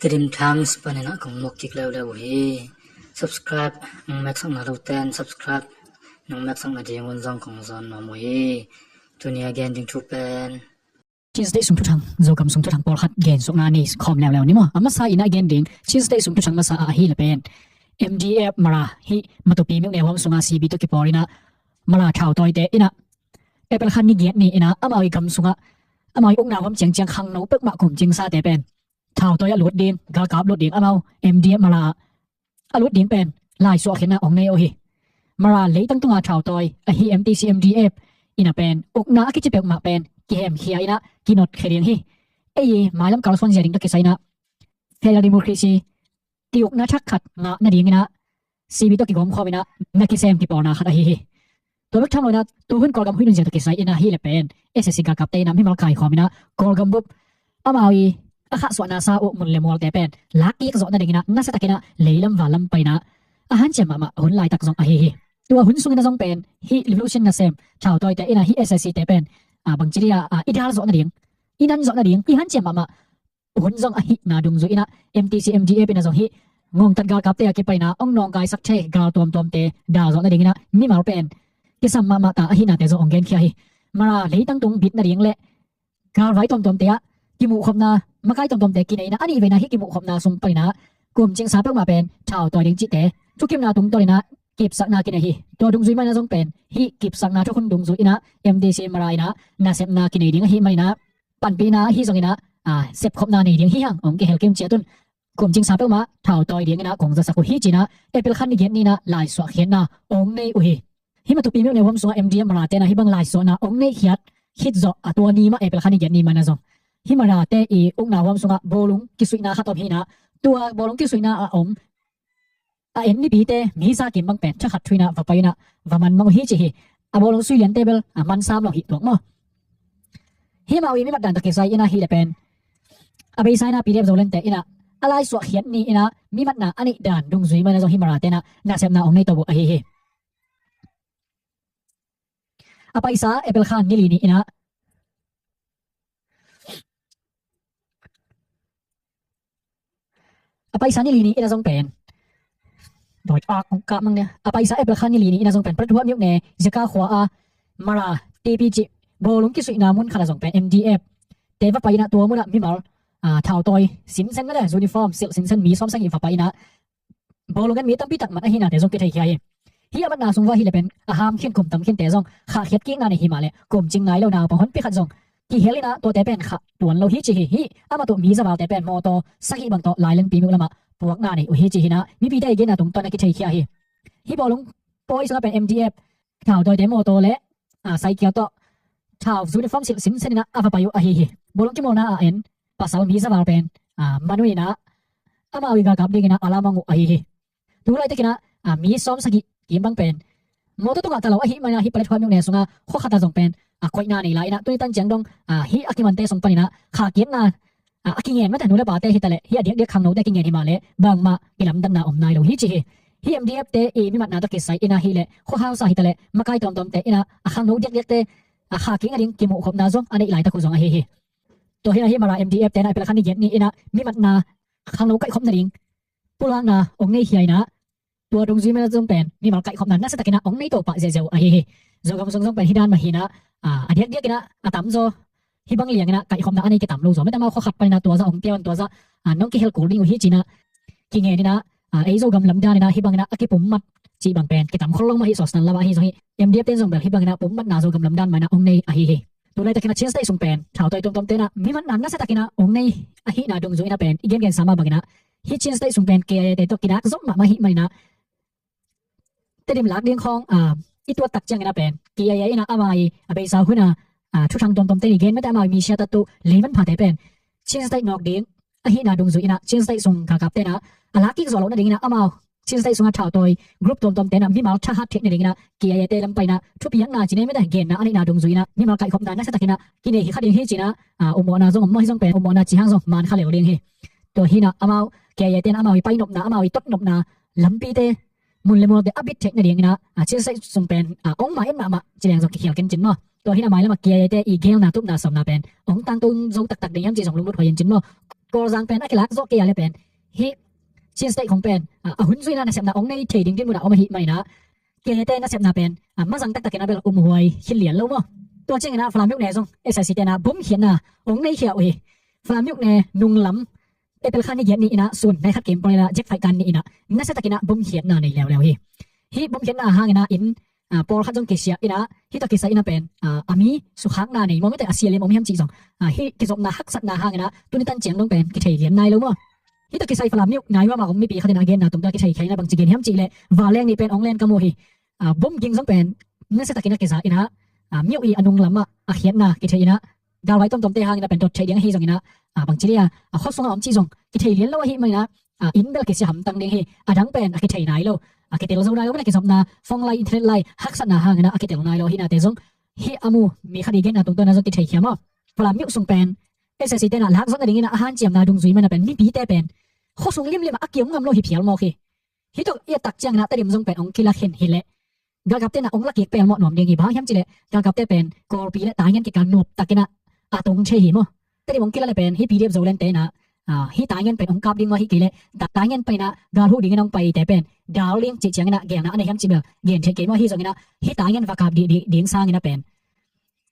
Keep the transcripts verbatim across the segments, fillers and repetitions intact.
Tedim Times panin ah kong muak kik leuleu uh hi. Subscribe nong meksakna loten subscribe nong meksak nadingun zong kong zawn nuam uh hi. Tuni a gen ding thu pen Chin State sung thuthang, Zogam sung thuthang pawlkhat gen sukna nei khawm leuleu ni maw. A masa in ah gen ding Chin State sung thuthang masa ah ahi le pen M D F Mara hi Matupi myone huam sunga C B tawh kipawl in ah Mara thautawite in ah April kha ni giat ni in ah amau i gam sungah amau i ukna huam ciangciang khangno peuhmah kum cingsate pen thautawi a lut ding, galkap lut ding, amau M D F Mara a lut ding pen laisuah khiatna ong nei uh hi. Mara leitang tunga thautawi ahi M T C M D F in ah pen ukna a kici peuhmah pen kihemkhia in ah kinotkhia ding hi. Ei i mailam kalsuan zia ding tawh kisai in ah federal democracy ti ukna thak khat ngah nading in ah C B tawh kigawm khawm in ah na kisem kipawlna khat ahi hi. Tua bek tham lo in ah tuhun Kawlgam huih nunzia tawh kisai in ah hi le pen S A C galkapte in ah mimal kaikhawm in ah Kawlgam bup amau i a khahsuahna sa uh mun le mualte pen lakkik zawh nading in ah nasiatakin ah leilam vanlam pai in ah a hanciam mahmah hun laitak zong ahi hi. Tua hun sungin ah zong pen hih revolution nasem thautawite in ah hih S A C te pen a bangci dia a i dal zawh nading, i nan zawh nading, i hanciam mahmah hun zong ahihna dungzui in ah M T C M D F in ah zong hih ngongtat galkapte a kipai in ah ong nawngkaisak thei gal tuamtuamte dal zawh nading in ah mimal pen kisam mahmah ta ahihnate zong ong genkhia hi. Mara leitang tung bit nading le galvai tuamtuamte ah kimuhkhopna makai tuamtuamte kinei in ah a nih vei in ah hih kimuhkhopna sung pan in ah kum cingsa peuhmah pen thautawi ding cihte thukimna tungtawn in ah kipsakna kinei hi. Tua dungzui mah in ah zong pen hih kipsakna thukhun dungzui in ah M T C Mara in ah nasepna kinei ding ahih man in ah panpihna ahi zongin ah, ah, sepkhopna nei ding hi hang ong kihel kim ciat un. Kum cingsa peuhmah thautawi ding in ah kong zasak uh hi ci in ah April kha ni giat ni in ah laisuah khiatna ong nei uh hi. Hih Matupi myone huam sungah M D F Marate in ah hih bang laisuahna ong nei khiat khit zawh a tua ni mah April kha ni giat ni mah in ah zong hih Marate i ukna huam sungah bawlung kisuihna khat om hi in ah tua bawlung kisuihna a om a en nipite mi za kim bang pen thakhat thu in ah va pai in ah va man mang uh hi ci hi. A bawlung sui liante bel a man sam lo hi tuak maw. Hih amau i mi mat dan tawh kisai in ah hi le pen a beisa in ah P D F Zolandte in ah a laisuah khiat ni in ah mi matna a neih dan dungzui mah in ah zong hih Marate in ah nasepna ong nei to uh ahi hi. A paisa April kha ni li ni in ah a paisa ni li ni in ah zong pen dawi ak ong kap mang nia. A paisa April kha ni li ni in ah zong pen Paletwa myone Zeka khua a Mara T P cih bawlung kisuihna mun khat ah zong pen M D F te va pai in ah tua mun ah mimal, ah, thautawi sinsen na le uniform silh sinsen mi sawm sagih va pai in ah bawlung en mi tampi tak mat ahihnate zong kitheikhia hi. Hih a matna sung va hi le pen a ham khin kum tam khinte zong khahkhiat kikna nei hi mah le kum cing nai lo naupang honpi khat zong kihel in ah tuate pen khah tuan lo hi ci hi. Hih a matuh mi zavalte pen mawtaw sagih bang tawh Lailenpi muk lamah puakna nei uh hi ci hi in ah mipite i genna tungtawn a kitheikhia hi. Hih bawlung pawi sungah pen M D F thautawite mawtaw le, ah, cycle tawh thau uniform silh sinsen in ah a va pai uh ahi hi. Bawlung kimawlna a en pasal mi zaval pen, ah, man uh in ah amau i galkap ding in ah a lamang uh ahi hi. Tu laitakin ah, ah, mi sawm sagih kim bang pen mawtaw tungah ta lo ahih man in ah hih Paletwa myone sungah khua khat ah zong pen a koihna nei lai in ah tuni tan ciang dong, ah, hih a kimante sung pan in ah khahkhiatna, ah, a kingen mate nu le pate hi ta le hih a diakdiak khangnote kingen hi mah le bangmah kilamdanna om nai lo hi ci hi. Hih M D F te i mi matna tawh kisai in ah hi le khua hausa hi ta le makai tuamtuamte in ah a khangno diakdiakte a khahkik nading kimuhkhopna zong a neih laitak uh zong ahi hi. Tua hi in ah hih Mara M D F te in ah April kha ni giat ni in ah mi matna khangno kaihkhop nading pulakna ong nei khia in ah tua dungzui mah in ah zong pen mimal kaihkhopna nasiatakin ah ong nei to pah ziahziah uh ahi hi. Zogam sung zong pen hih dan mah hi in ah, ah, a diakdiakin ah a tamzaw hih bang liangin ah kaihkhopna a nei kitam lo zaw mete amau khua khat pan in ah tua zah ong piau in tua zah, ah, nong kihel kul ding uh hi ci in ah kingen in ah, ah, ei Zogam lamdan in ah hih bangin ah a kipummat cih bang pen kitam khol lo mah hi. Sawsnan lamah ahi zong hi M D F ten zong bel hih bangin ah pummatna Zogam lamdan mah in ah ong nei ahi hi. Tu laitakin ah Chin State sung pen thautawi tuamtuamte in ah mi matna nasiatakin ah ong nei ahihna dungzui in ah pen i gengensa mah bangin ah hih Chin State sung pen K I A te tawh kidak zom mahmah ahih man in ah Tedim lak ding khawng, ah, i tuat tak ciangin ah pen K I A in ah amau i a beisa hun ah, ah, thuthang tuamtuamte i gen mete amau i mi siatattu leiman phate pen Chin State nawk ding ahihna dungzui in ah Chin State sung galkapte in ah a lakkik zawh loh nadingin ah amau Chin State sungah thautawi group tuamtuamte in ah mimal thahat theih nadingin ah K I A te lam pan in ah thupiakna ci nei mete genna a neihna dungzui in ah mimal kaihkhopna nasiatakin ah kinei hi kha ding hi ci in ah, ah, ummawhna zong om mah hi zong pen ummawhna ci hang zong man kha lel ding hi. Tua hi in ah amau K I A te in ah amau i pai nopna amau i tot nopna lampite mun le mualte a bit theih nadingin ah, ah, Chin State sung pen, ah, ong ma et mahmah ci leng zong kikhial ken cin maw. Tua hi in ah mailam ah K I A te i gelna tupna samna pen ong tangtung zo taktak ding hiam cih zong lunglut huai in cin maw. Kawlzang pen a kilak zawh kei a le pen hih Chin State khong pen a hun zuina nasepna ong nei thei ding dinmun ah om ahih manin ah, keite nasepna pen a mazang taktakin a bel umhuai khin lian lo maw. Tua ciangin ah Falam myone zong S A C te na bom khiatna ong nei khia uh hi. Falam myone nunglam April kha ni giat ni in ah sun nai khat kim pawng in ah jet fighter ni in ah nasiatakin ah bom khiatna nei leuleu hi. Hih bom khiatna hangin ah inn pawlkhat zong kisia in ah, hih tawh kisai in ah pen a mi sukhakna nei maw, mite a sia liam om hiam cih zong, hih kizopna haksatna hangin ah tuni tan ciang dong pen kithei lian nai lo maw. Hih tawh kisai Falam myone nai huam a om mipi khat in ah a genna tungtawn a kithei khia in ah bangci gen hiam cih leh vanleng nih pen ong len ka mu hi. Bom ging zong pen nasiatakin a kiza in ah myone i a nunglam ah a khiatna kithei in ah galvai tomtomte hangin a pen dot theih ding ahi zongin ah, bangci dia a khua sungah om cih zong kithei lian lo ahih manin ah, inn bel kisia hamtang ding hi. A dang pen a kithei nai lo, a kitel zo nai lo, mana kizopna phone lai, internet lai haksatna hangin ah a kitel nai lo ahi nate zong hih a mu mi khat i genna tungtawn a zong kithei khia maw. Falam myone sung pen S A C te na lak zawh nadingin ah a hanciamna dungzui mana pen mipite pen khua sung limlim ah a kiom ngam lo hi phial mawk hi. Hih tawh i a tak ciangin ah Tedim zong pen ong kila khin hi leh galkapte na ong la kik pelmawh nuam ding hi. Bang hang hiam cih leh galkapte pen Kawlpi le Taingen kikal nuam takin ah a tung thei hi maw. Tedim ong kila le pen hih P D F Zoland te na hih Taingen pen ong kap ding maw, hih kei leh Taingen pai in ah gal huh dingin ong paite pen dal ding cih ciangin ah gelna a nei hiam cih bel gen thei kei maw. Ahi zongin ah hih Taingen va kap ding, ding, ding sangin ah pen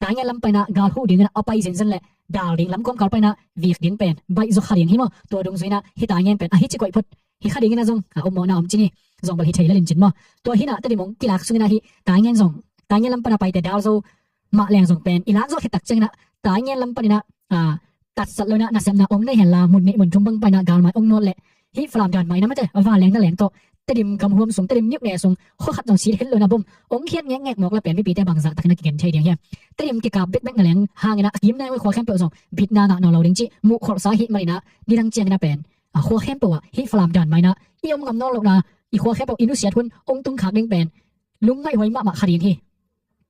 Taingen lam pai in ah gal huh dingin ah a pai zenzen leh dal ding, lam kawmkal pai in ah vik ding pen baih zaw kha ding hi maw. Tua dungzui in ah hih Taingen pen a hi ci koih phot hi kha dingin ah zong a om mawhna om cin hi. Zong bel hi thei lel in cin maw. Tua hi in ah Tedim ong kilak sungin ah hih Taingen zong, Taingen lam pan a paite dal zo mah leng zong pen i lak zawh khit tak ciangin ah Taingen lam panin ah tatsat lo in ah nasepna ong nei hen la, mun nih mun thum bang pai in ah galmai ong nawt leh hih Falam dan mai na mate vanleng na leng tawh Tedim gam huam sung, Tedim myone sung khua khat zong sit het lo in ah bom ong khiat ngekngek mawk le pen mipite bangzah takin a kigen thei ding hiam. Tedim kikap bekbek na leng hangin ah a kim nai uh khua khempeuh zong bitna ngah nawn lo ding cih muh kholhsa ahih manin ah nidang ciangin ah pen a khua khempeuh ah hih Falam dan mai in ah i om ngam nawn lohna, i khua khempeuh i nusiat hun ong tungkhak ding pen lungngaihhuai mahmah kha ding hi.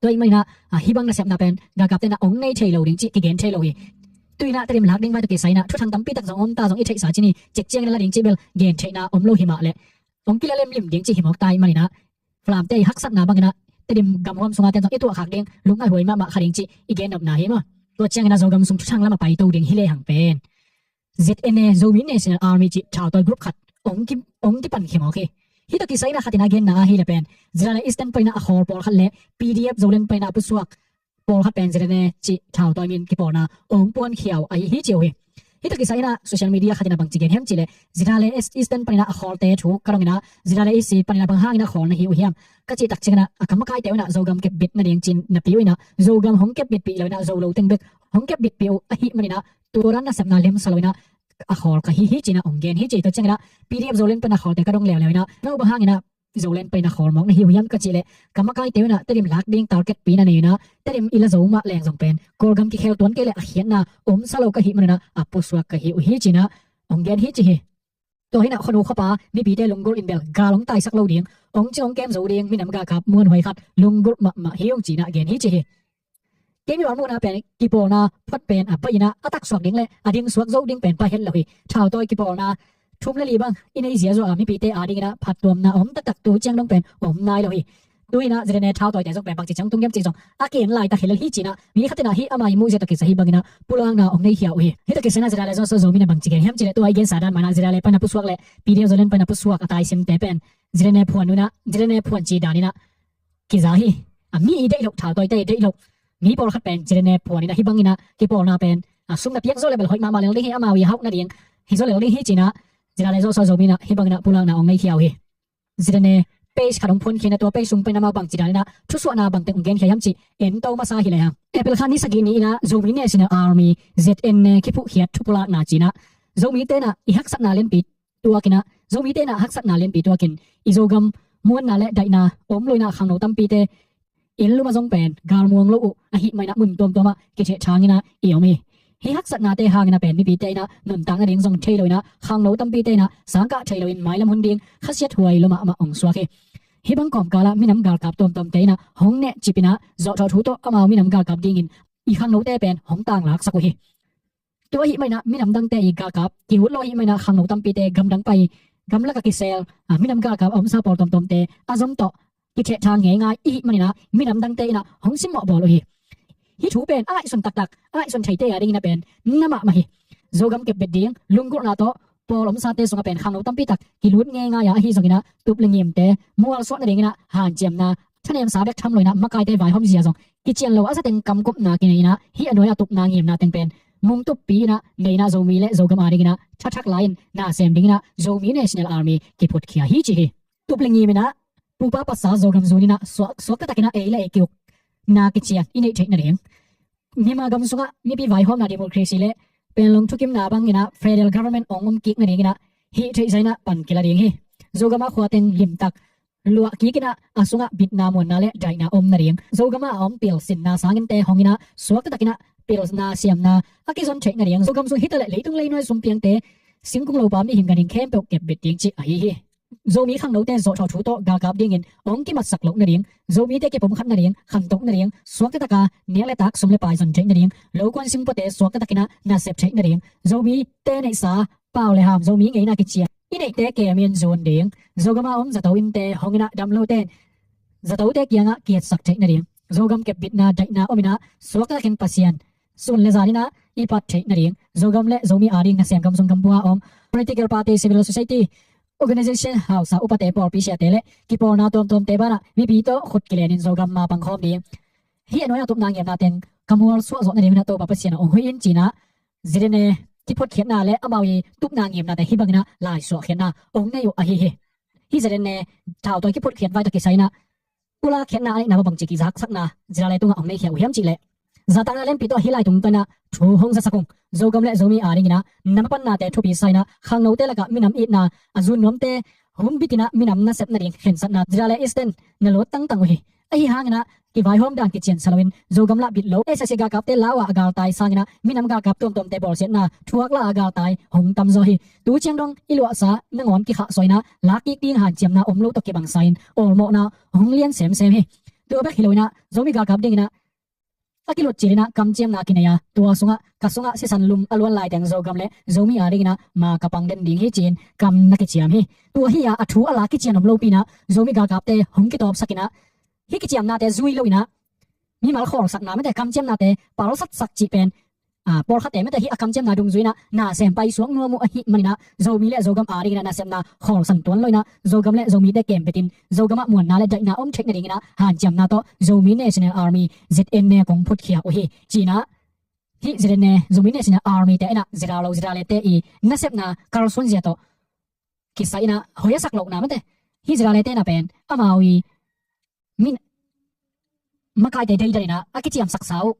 Tua ahih manin ah hih bang nasepna pen galkapte na ong nei thei lo ding cih kigen thei lo hi. Tu in ah Tedim lak ding vai tawh kisai in ah thuthang tampi tak zong om ta, zong i theihsa cin hi. Cek ciangin a la ding cih bel gen theihna om lo hi mah leh ong kila lemlim ding cih hi mawk ta ahih manin ah Falamte i haksatna bangin ah Tedim gam huam sunga ten zong i tuahkhak ding lungngaihhuai mahmah kha ding cih i gen nopna hi maw. Tua ciangin ah Zogam sung thuthang lam a paito ding hi lehang pen Z N A, Zomi National Army cih thautawi group khat ong ki, ong kipan khia mawk hi. Hih tawh kisai in ah khat in a genna ahi le pen ZRA Eastern panin ah a khawl pawlkhat le P D F Zoland panin ah a pusuak pawlkhat pen ZNA cih thautawi min kipawlna ong puankhia uh ahi hi ci uh hi. Hih tawh kisai in ah social media khat in ah bangci gen hiam cih leh ZRA Eastern panin ah a khawlte thu ka dong in ah ZRA East panin ah bang hangin a khawl na hi uh hiam ka cih tak ciangin ah a kamakaite uh in ah Zogam kepbit nading cin napi uh in ah Zogam hong kepbitpih lo in ah Zolo teng bek hong kepbitpih uh ahih manin ah tua dan nasepna lemsa lo in ah a khawl ka hi hi ci in ah ong gen hi ci. Tua ciangin ah P D F Zoland panin a khawlte ka dong leuleu in ah no bang hangin ah Zoland panin a khawl mawk na hi uh hiam ka cih leh kamakaite uh in ah Tedim lak ding target pi na nei uh in ah Tedim i la zo mah leng zong pen Kawlgam kikhel tuan kei leh a khiatna omsa lo ka hih manin ah a pusuak ka hi uh hi ci in ah ong gen hi ci hi. Tua hi in ah khuanu khuapa mipite lunggulh in bel gal ong taisak lo ding, ong cing ong kem zo ding minam galkap muanhuai khat lunggulh mahmah hi ung ci in ah gen hi ci hi. Kei mi bang muhna pen kipawlna phot pen a baih in ah a taksuak ding le a dingsuak zo ding pen pai het lo hi. Thautawi kipawlna thum le li bang i nei zia zua a mipite adingin ah phattuamna om taktak tu ciang dong pen om nai lo hi. Tu in ah ZNA thautawite zong pen bangci ciang tung hiam cih zong a ken laitak hi lel hi ci in ah mi khat in ah hih ama i muh zia tawh kisai hih bangin ah pulakna ong nei khia uh hi. Hih tawh kisai in ah ZRA le Zoso Zomi in ah bangci gen hiam cih leh tua i gensa dan mah in ah ZRA le panin a pusuak le P D F Zoland panin a pusuak a taisimte pen ZNA phuan uh in ah ZNA phuan ci dan in ah kiza hi. A mi i deih loh, thautawite i deih loh mi pawlkhat pen ZNA phuan in ah hih bangin ah kipawlna pen a sum na piak zo le bel hoih mahmah lel ding hi, amau i a hauh nading hi zo lel ding hi ci in ah ZRA le Zoso Zomi in ah hih bangin ah pulakna ong nei khia uh hi. ZNA page khat ong phuankhia in ah tua page sung panin amau bangci dan in ah thusuahna bangteng ong genkhia hiam cih en to masa hi lehang. April kha ni sagih ni in ah Zomi National Army, ZNA kiphuhkhiat thu pulakna ci in ah Zomite in ah i haksatna lianpi tuak in ah, Zomite in ah haksatna lianpi tuak in i Zogam muanna le daihna om lo in ah khangno tampite inn lum ah zong pen galmuang lo uh ahih manin ah mun tuamtuam ah kithehthang in ah i om hi. Hih haksatnate hangin ah pen mipite in ah nuntak nading zong thei lo in ah khangno tampite in ah sangkah thei lo in mailam hun ding khasiathuai lua mahmah ong suak hi. Hih bang kawmkal ah minam galkap tuamtuamte in ah hong nehcip in ah zawhthawh thu tawh amau minam galkap dingin i khangnote pen hong tanglaksak uh hi. Tua ahih manin ah minam dangte i galkap kihut lo ahih manin ah khangno tampite gamdang pai, gamlak ah kisel, ah, minam galkap a omsa pawl tuamtuamte a zom tawh kithehthang ngeingai i hih manin ah minam dangte in ah hong simmawh bawl uh hi. Hih thu pen a ngaihsun taktak, a ngaihsun theite adingin ah pen na mahmah hi. Zogam kepbet ding lunggulhna tawh pawl omsate sungah pen khangno tampi tak kilut ngeingai a, ahi zongin ah tup le ngimte mualsuah nadingin ah hanciamna thanemsa bek tham loin ah makaite vaihawm zia zong kician lo a zateng kamkupna kinei in ah hih a nuai a tupna ngimna teng pen mungtuppi in ah nei in ah Zomi le Zogam adingin ah thathak lai-in na sem dingin ah Zomi National Army kiphutkhia hi ci hi. Tup le ngim in ah pupa pasal Zogam zun in ah suak, suak taktakin ah ei le ei kiukna kician i neih theih nading, Myanmar gam sungah mipi vaihawmna democracy le Panglong thukimna bangin ah federal government ong om kik nadingin ah hih theihzah in ah pan kila ding hi. Zogam ah khuateng limtak luah kik in ah a sungah bitna muanna le daihna om nading, Zogam ah a om pil sinna sanginte hong in ah suak taktakin ah pilna siamna a kizon theih nading, Zogam sung hi taleh leitung leinuai sumpiangte singkung lopa mihing ganhing khempeuh kepbet ding cih ahi hi. Zomi khangnote zawhthawh thu tawh galkap dingin ong kimatsak loh nading, Zomite kipumkhat nading, khantoh nading, suak taktaka nek le tak sum le pai zon theih nading, lokuan singpuate suak taktakin ah nasep theih nading, Zomite neihsa pau le ham Zomi ngeina kician i neihte kemin zun ding, Zogam ah om zato innte hong in ah damlote in zatote kiangah kiatsak theih nading, Zogam kepbitna daihna om in ah suak taktakin Pasian sun le zan in ah i pat theih nading, Zogam le Zomi ading nasem gam sung gam pua om political party, civil society organization, hausa upate, pawlpi siate le kipawlna tuamtuamte banah mipi tawh khut kilenin Zogam ma pangkhawm ding. Hih a nuai a tupna ngimna teng ka mualsuah zawh nadingin ah Topa Pasian ah ong hoih in ci in ah Z N A kiphutkhiatna le amau i tupna ngimnate hih bangin ah laisuahkhiatna ong nei uh ahi hi. Hih Z N A thautawi kiphutkhiat vai tawh kisai in ah pulak khiatna a neihna bang bangci kizaksakna Zirale tungah ong neikhia uh hiam cihleh, zatakna lianpi tawh hih lai tungtawn ah thu hong zasak ung. Zogam le Zomi adingin ah na mapannate thupi sa in ah khangnote lakah minam itna a zun nuamte humbit in ah minam nasep nading khensatna Zirale Eastern na lut tangtang uh hi. Ahi hangin ah kivaihawm dan kician sa loin Zogam lah bit lo, S A C galkapte lau a a galtai sangin ah minam galkap tuamtuamte bawlsiatna thuak lah a galtai hong tamzaw hi. Tu ciang dong i luahsa nangawn kikhahsuah in ah lakkik ding hanciamna om lo tawh kibangsa in awlmawhna hong lian semsem hi. Tua bek hi lo in ah Zomi galkap dingin ah a kilut cil in ah kamciamna kinei a, tua sungah ka sungah sisan lum a luan laiteng Zogam le Zomi adingin ah ma ka pang den ding hi ci-in kam na kiciam hi. Tua hi a, a thu a la kician om lopi in ah Zomi galkapte hong kitawpsak in ah hih kiciamnate zui lo in ah mimal khawlsakna mate kamciamnate palsatsak cih pen, a, pawlkhatte mate hih a kamciamna dungzui in ah nasem paisuak nuam uh ahih manin ah Zomi le Zogam adingin ah nasepna khawlsan tuan lo in ah Zogam le Zomite kembetin Zogam ah muanna le daihna om theih nadingin ah hanciamna tawh Zomi National Army, Z N A kong phutkhia uh hi ci in ah hih Z N A, Zomi National Army te in ah Zirale, Ziralete i nasepna kalsuanzia tawh kisai in ah hoih a sak lohna mate hih Ziralete in ah pen amau i min makaite deidan in ah a kiciamsaksa uh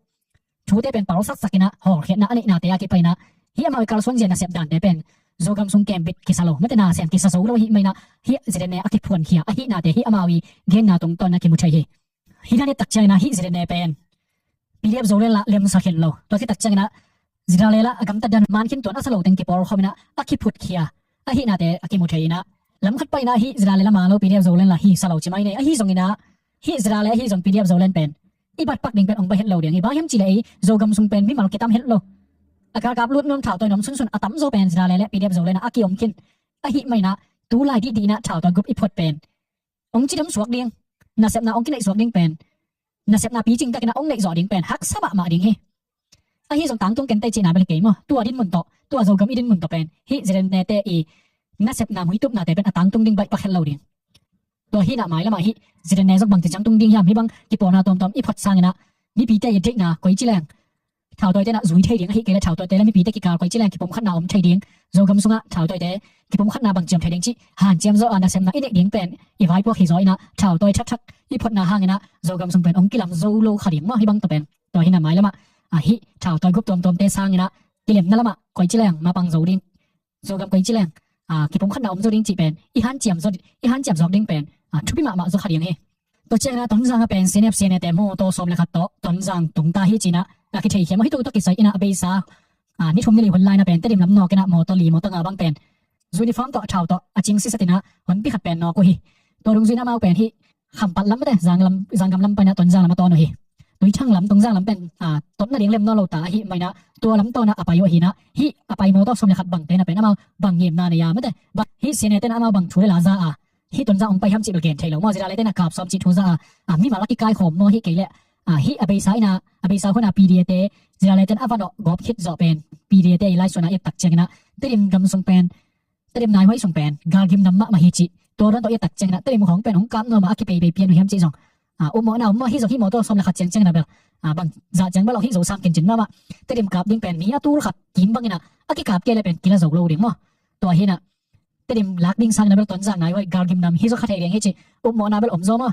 thute pen palsatsak in ah hawlkhiatna a neihnate a kipai in ah hih amau i kalsuanzia nasep dante pen Zogam sung kembit kisa lo mate, nasem kisa zo lo ahih manin ah hih Z N A a kiphuankhia ahihnate hih amau i genna tungtawn a kimu thei hi. Hih dan i tak ciangin ah hih Z N A pen P D F Zoland lah lemsa khin lo. Tua khit tak ciangin ah Zirale lah a gamtat dan man khin tuan a sa lo teng kipawlkhawm in ah a kiphutkhia ahihnate a kimu thei in ah lam khat pai in ah hih Zirale lah man lo, P D F Zoland lah hi sa lo ci mai nei. Ahi zongin ah hih Zirale ahi zong P D F Zoland pen i batpak ding pen ong bai het lo ding hi. Bang hiam cihleh ei Zogam sung pen mimal kitam het lo. A galkap lut nuam thautawi nuam sunsun a tamzaw pen Zirale le P D F Zoland ah a kiom khin. Ahih manin ah tu lai dihdih in ah thautawi gup i phot pen ong cidam suak ding, nasepna ong kineih suak ding pen nasepna picing takin ah ong neih zawh ding pen haksa mahmah ding hi. Ahi zong tangtung kentei cihna bel hi kei maw. Tua dinmun tawh, tua Zogam i dinmun tawh pen hih Z N A te i nasepna muitupnate pen a tangtung ding baih pak het lo ding. Tua hi in ah mailam ah hih Z N A zong bangci ciang tung ding hiam, hih bang kipawlna tuamtuam i phot sangin ah mipite i deihna koici leng thautawite in ah zui thei ding, ahih kei leh thautawite le mipite kikal koici leng kipumkhatna om thei ding, Zogam sungah thautawite kipumkhatna bangci om thei ding cih hanciam zaw a nasepna i neih ding pen i vaipuak hi zaw in ah thautawi thakthak i photna hangin ah Zogam sung pen ong kilam zo lo kha ding maw, hih bang tawh pen. Tua hi in ah mailam ah, a, hih thautawi gup tuamtuamte sangin ah kilemna lamah koici leng mapang zo ding, Zogam koici leng, a, kipumkhatna om zo ding cih pen i hanciam zo, i hanciam zawk ding pen, a, thupi mahmah zaw kha ding hi. Tua ciangin ah Tonzang ah pen C N F C N A te mawtaw sawm le khat tawh Tonzang tung ta hi ci in ah a kitheikhia maw. Hih tuk tawh kisai in ah a beisa, a, ni thum ni li hun lai in ah pen Tedim lam nawk in ah mawtaw li mawtaw nga bang pen uniform tawh thau tawh a cing sisat in ah honpi khat pen nawk uh hi. Tua dungzui in ah amau pen hih Khampat lam mate, Zanglam, Zanggam lam pan in ah Tonzang lam a tawn uh hi. Tuithang lam, Tonzang lam pen, a, tot nading lem nawn lo ta ahih manin ah tua lam tawn ah a pai uh ahi in ah hih a pai mawtaw sawm le khat bangte in ah pen amau bang ngimna nei a mate, bang, hih C N A te in ah amau bang thu le la za a, hih Tonzang ong pai hiam cih bel gen thei lo maw. Zirale te in ah kap sawm cih thu za a, a, mimal a kikaikhawm maw, ahih kei leh Ah, hih a beisa in ah, a beisa hun ah P D A te, Zirale ten a va nawh gawp khit zawh pen, P D A te i laisuan ah i et tak ciangin ah, Tedim gam sung pen, Tedim naihuai sung pen galgim nam mahmah hi cih tua dan tawh i et tak ciangin ah, Tedim khawng pen hong kap nuam a, a kipeipei pian uh hiam cih zong, ah, upmawhna om maw. Hih zong hih mawtaw sawm le khat ciang ciangin ah bel, ah, bang zah ciang bel aw, hih Zo sam kincin mahmah. Tedim kap ding pen mi a tul khat kim bangin ah a kikap kei le pen kila zo lo ding maw. Tua hi in ah, Tedim lak ding sangin ah bel Tonzang naihuai galgim nam hi zaw kha thei ding hi cih upmawhna bel om zaw maw.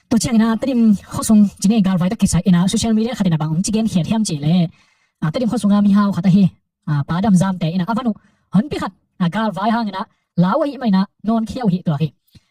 Tua ciangin ah Tedim khuasung ci ni, galvai tawh kisai in ah social media khat in ah bang hong ci genkhiat hiam cih leh, ah, Tedim khuasung ah mihau khat ahi, ah, Pa Dam Zamte in ah a van uh honpi khat, ah, galvai hangin ah lau ahih manin ah nawnkhia uh hi tuak hi.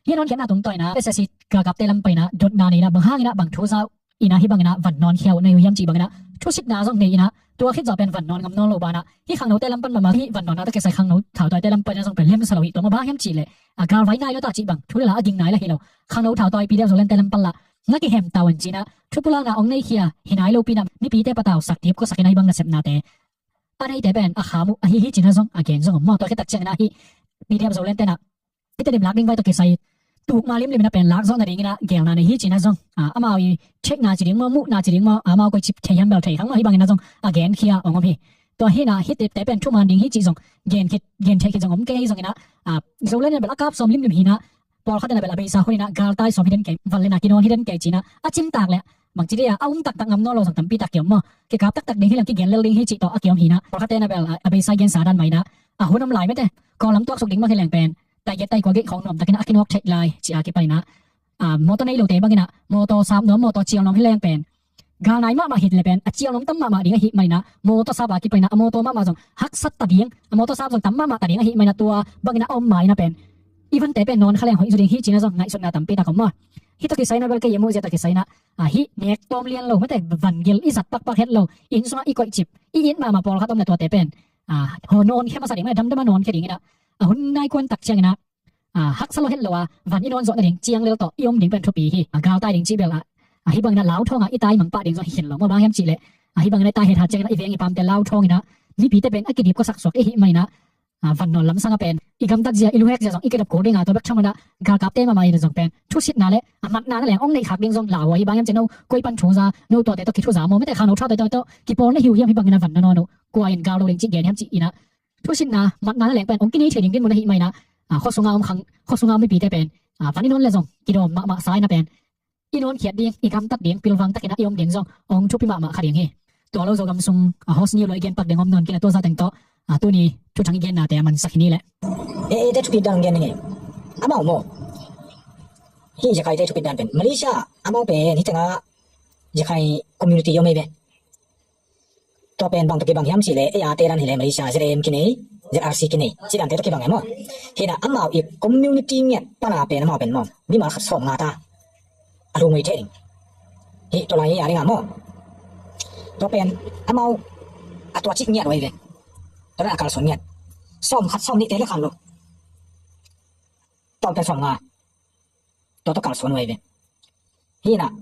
Hih nawnkhiatna tungtawn in ah S S C galkapte lam pan in ah dotna nei in ah bang hangin ah bang thu za uh in ah hih bangin ah van nawnkhia uh na hi uh hiam cih bangin ah thusitna zong nei in ah, tua khit zawh pen van nawn ngam nawn lo banah hih khangnote lam pan mahmah hih van nawnna tawh kisai khangno thautaite lam pan in ah zong pen lemsa lo hi. Tua mah bang hiam cih leh, a, galvai nai lo ta cih bang thu le la a ging nai la hi lo. Khangno thautau P D F Zoland te lam pan lah na kihem ta un ci in ah thupulakna hong neikhia hi nai lopi in ah mipite patau sak dipkuasak in ah hih bang nasepnate a neite pen a kham uh ahi hi ci in ah zong a gen zong om maw. Tua khit tak ciangin ah hih P D F Zoland te in ah i Tedim lak ding vai tawh kisai tuk ma limlim in ah pen lak zawh nading in ah gelna nei hi ci in ah zong, ah, amau i checkna ci ding maw, muhna ci ding maw, amau koi ci thei hiam bel thei kha maw, hih bangin ah zong a genkhia hong om hi. Tua hi in ah hih tepte pen thuman ding hi cih zong gen khit, gen thei khit zong om kei hi zongin ah, ah, Zoland in ah bel a kap sawm limlim hi in ah, pawlkhat in ah bel a beisa hun in ah galtai sawm hi den kei, van le na kinawn hi den kei ci in ah a cimtak leh bangci dih a, a um taktak ngam nawn lo zong tampi tak kiom maw. Kikap taktak ding hi leng kigen lel ding hi cih tawh a kiom hi in ah, pawlkhatte in ah bel, ah, a beisa gensa dan mah in ah, a hun om lai mete, Kawllam tuaksuk ding mah hi leng pen tai giat tai kua gei khawng nuamtakin ah a kinawk theih lai ci a kipan in ah, ah, mawtaw nei lote bangin ah mawtaw sap nuam, mawtaw cial nuam hi leng pen, gal nai mahmah hi leh pen a cial nuam tam mahmah ding ahih manin ah mawtaw sap a kipan in ah a mawtaw mahmah zong haksat ta ding, a mawtaw sap zong tam mahmah ta ding ahih manin ah tua bangin ah a om ma in ah pen i vante pen nawn kha leng hoih zaw ding hi ci in ah zong ngaihsutna tampi tak om maw. Hih tawh kisai in ah bel kei i muh zia tawh kisai in ah, ah, hih nek tawm lian lo mete, van gil i zat pakpak het lo, inn sungah i koihcip, i it mahmah pawlkhat om leh tuate pen, ah, haw nawnkhia masa ding mete, damdam a nawnkhia ding in ah, a hun nai kuan tak ciangin ah, ah, haksa lo het lo a van i nawn zawh nading ciang lel tawh i om ding pen thupi hi. Ah, galtai ding cih bel ah, ah, hih bangin ah lau thawng ah i tai mang pah ding zong hi khin lo maw, bang hiam cih leh, ah, hih bangin ah i tai het hat ciangin ah i veng i pamte lau thawng in ah mipite pen a kidipkuasak suak i hih manin ah, ah, van nawn lamsang a pen i gamtat zia, i luhek zia zong i kidop kul ding a, tua bek tham in ah galkapte mahmah in ah zong pen thusitna le a matna na leng hong neih khak ding zong lau a hi. Bang hiam cih leh no koi pan thu za, no tuate tawh kithu za maw, mete khangno thautaite tawh kipawl na hi uh hiam, hih bangin ah van na nawn uh, kua in gal lo ding cih gen hiam cih in ah thusitna matna na leng pen hong kinei thei ding dinmun ahih manin ah, ah, khuasunga om khang, khuasunga om mipite pen, ah, van i nawn leh zong kidawm mahmah sa in ah pen i nawnkhiat ding, i gamtat ding, pilvang takin ah i om ding zong hong thupi mahmah kha ding hi. Tua lo Zogam sung, ah, host ni lo i gen pak ding om nawn kei in ah, tua zah teng tawh, ah, tuni thuthang i gennate a mansak hi ni leh. E, e, te thupit dan hong gen ning ei. Amau maw, hih Zakhaite thupit dan pen Malaysia, amau pen hih tengah Zakhai community om ei ve. Tua pen bang tawh kibang hiam cih leh, A R te dan hi leh Malaysia Z A M kinei, Z R C kinei, ci dante tawh kibang e maw. Hi in ah amau i community ngiat pan a pen amau pen maw, mimal khat sawmnga ta a lungui thei ding. Hih tua lai hi a ding a maw. Tua pen amau a tua cih ngiat uh ahi ve. Tua dan a kalsuan ngiat. Sawmkhat sawmnihte le khan lo. Tua pen sawmnga. Tua tawh kalsuan uh ahi ve. Hi in ah,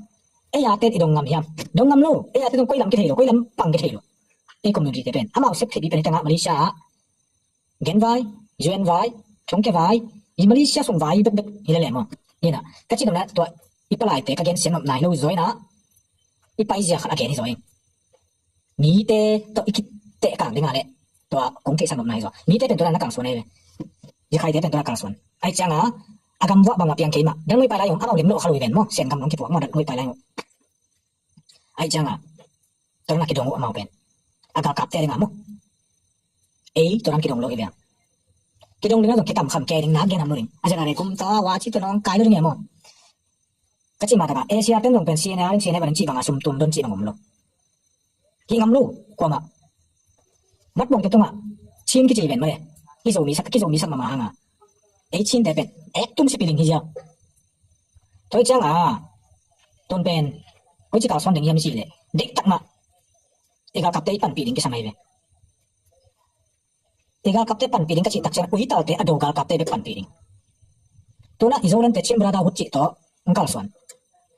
ei a ten i dong ngam hiam? Dong ngam lo. Ei a ten dong koi lam kithei lo, koi lam pang kithei lo. Ei community te pen amau sep theihpih pen hih tengah Malaysia ah Gen vai, U N vai, Chungte vai, i Malaysia sung vai bekbek hi lele maw. Hi in ah, ka cih nopna tua i palaite ka gen sian nopna hi lo zaw in ah, i paizia khat a gen hi zaw ing. Mite tawh i kitehkak ding a leh tua kong theihsak nopna hi zaw. Mite pen tua dan a kalsuan ahi ve. Zakhaite pen tua dan a kalsuan. Ahih ciangin a gamvah bangmah piang kei mah. Dang nuih pai lai uh amau lim loh kha lo hi ven maw. Sian gam dong kipuak maw, dang nuih pai lai uh. Ahih ciangin tua dan a kidong uh amau pen, a galkapte ding a maw. Ei tua dan kidong lo hi ven. Kidong ding a zong kitam kham kei ding, nak gen ham lo ding. A zia na le kum ta wa ci tua nong kai lo ding e maw. Ka cih mah takah A C R ten zong pen C N A ding, C N F ding cih bangah sum tum don cih bang om lo. Hih ngam lo kuamah. Mat bawngte tungah Chin kici ven mah le. I Zomi sak, kiZomi sak mahmah hangah ei Chinte pen ek tum sipi ding hi ziau. Tua hi ciangah tun pen koici kalsuan ding hiam i cih leh, deihtak mah i galkapte i panpih ding kisam ahi ve. I galkapte panpih ding ka cih tak ciang uitalte a do galkapte bek panpih ding. Tuna i Zolante Chin Brotherhood cih tawh hong kalsuan.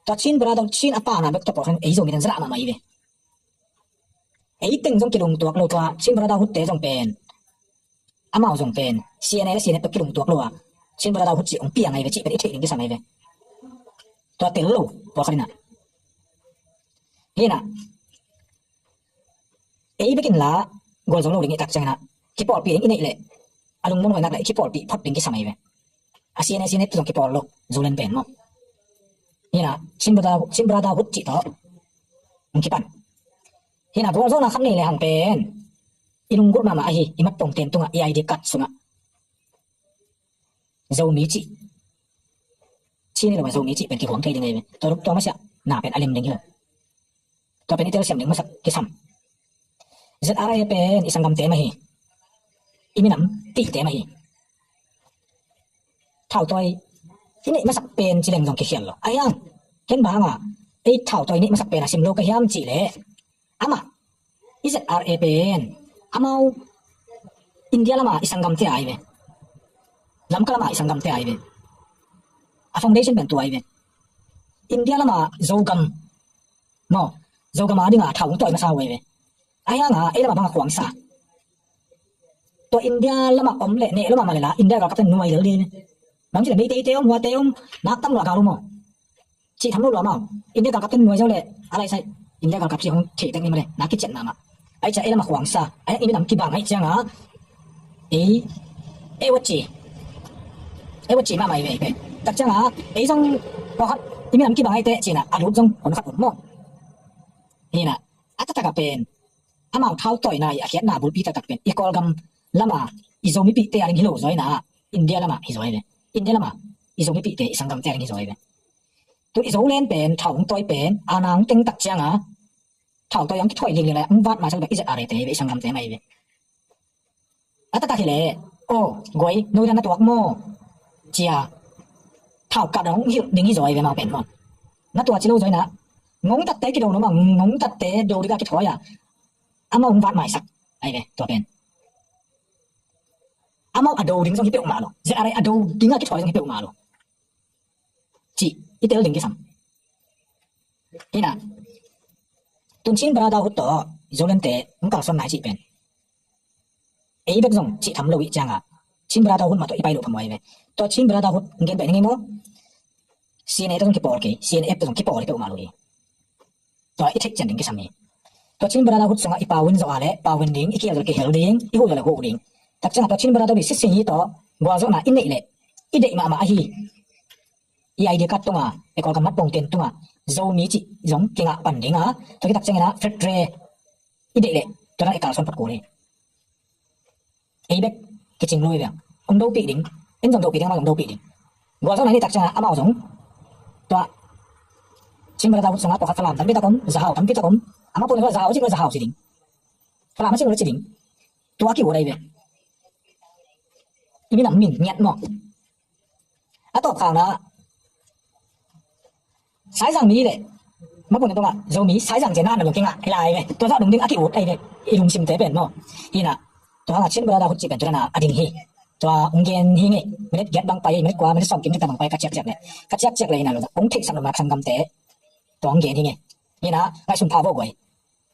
Tua Chin Brotherhood, Chin a pana bek tawh pawlkhat ei Zomi dan zadah mahmah hi ve. Ei teng zong kilungtuak lo, tua Chin Brotherhood te zong pen, amau zong pen C N A le C N F tawh kilungtuak lo a, Chin Brotherhood cih hong piang ahi ve cih pen i theih ding kisam ahi ve. Tua tel lo pawlkhat in ah. Hi na, ei bekin la gualzo lo ding i tak ciangin ah, kipawlpih ding i neih leh, a lungmuang hoihnak leh kipawlpih phot ding kisam ahi ve. A C N A, C N F te zong kipawl lo, Zoland pen maw. Hi na, Chin Brother, Chin Brotherhood cih tawh hong kipan. Hi na, gualzawhna khat nei le hang pen i lunggulh mahmah ahi, i mat pongten tungah, i I D card sungah Zomi cih, Chin hi lo a Zomi cih pen kihuang thei ding ahi ve. Tua, tua masiah na pen a lem ding hi lo. Tua pen i telsiam ding masak kisam. Z R A pen i sanggamte mah hi. I minam pihte mah hi. Thautawi i neih masak pen ci leng zong kikhial lo. Ahi hang, ken bang a ei thautawi neih masak pen a sim lo ka hiam cih leh, amah i Z R A pen amau India lama i sanggamte ahi ve. Lamka lama i sanggamte ahi ve. A foundation pen tua ahi ve. India lama Zogam maw, Zogam a dinga thau hong tawi masa uh ahi ve. Ahi hanga ei lama banga khuangsa, tua India lama om le neh lama mah le la India galkapte nuai lel ding hi ve. Bang ci le Meiteite om, Huate om, nak tam lua gal uh maw, cih tham lo lua maw. India galkapte nuai zo le a laisai India galkap ci hong thei tek ni mah le, na kician na mah. Ahi ciang ei lama khuangsa, ahi hang i minam kibang ahi cianga ei, ei watci, ei watci mahmah hi ve, hi ve. Tak cianga ei zong pawlkhat i minam kibang ahi teh cina a lut zong hon khat un maw. Hi na, a taktak a pen amau thautawina i a khiatna bulpi taktak pen i Kawlgam lama i Zomipihte a ding hi lo zaw hi na, India lama hi zaw hi ve. India lama i Zomipihte, i sanggamte a ding hi zaw hi ve. Tu i Zoland pen thau hong tawi pen a na hong teng tak cianga thautawi hong kithawi lingling lai hong vat masa lo pen i Z R A te hi ve, i sanggamte mah hi ve. A taktak hi leh, aw guai, no dan na tuak maw, cia thau kah dong hilh ding hi zaw hi ve, amau pen maw. Na tua ci lo zaw hi na, ngongtatte kido no mah, ngongtatte do ding a kithawi a amau hong vat maisak ahi ve, tua pen. Amau a do ding zong hi peuhmah lo, Z R A a do ding a kithawi zong hi peuhmah lo cih i tel ding kisam. Hi na, tun Chin Brotherhood tawh Zolandte hong kalsuan nai cih pen ei bek zong cih tham lo i cianga Chin Brotherhood mah tawh i pai loh phamawh hi ve. Tua Chin Brotherhood hong gen beh ning ei maw, C N A tawh zong kipawl kei, C N F tawh zong kipawl hi peuhmah lo hi. Tua i theih cian ding kisam hi. Tua Chin Brotherhood sungah i pau in zawh a le pau in ding, i kihel zawh le kihel ding, i huh zawh le huh ding. Tak ciangah tua Chin Brotherhood i sising hi tawh gualzawhna i neih leh i deih mahmah ahi, i I D card tunga, i Kawlgam mat pongten tunga Zomi cih zong kingah pan dinga, tua kitak ciangin ah federal i deih leh tua dan i kalsuan phot kul hi. Ei bek kicing lo hi ve. Hong dopih ding, en zong dopih ding, amau zong dopih ding. Gualzawhna i neih tak ciangah amau zong tua Chin Brotherhood sungah pawlkhat Falam tampi tak om, Zahau tampi tak om. Amau pun Zahau ci lo Zahau ci ding, Falam a ci lo ci ding. Tua a ki-ut ahi ve. I minam min ngiat maw. A tawpkhakna Saizang mi le mapun tungah Zomi Saizang cihna na lungkingah hi lai ve. Tua zawh dungding a ki-ut ahi ve, i lungsimte pen maw. Hi na, tua hangah Chin Brotherhood cih pen tua dana a ding hi. Tua hong gen hi ngei. Minute giat bang pai, minute kua, minute sawm kim cih bang pai ka ciakciak le, ka ciakciak le hi na, lo hong theihsak lo nak sanggamte tua hong gen hi ngei. Hi na, ngaihsun pha vo guai.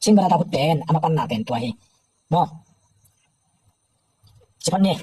Chin Brotherhood pen a mapanna pen tua hi maw. Ci phot ni.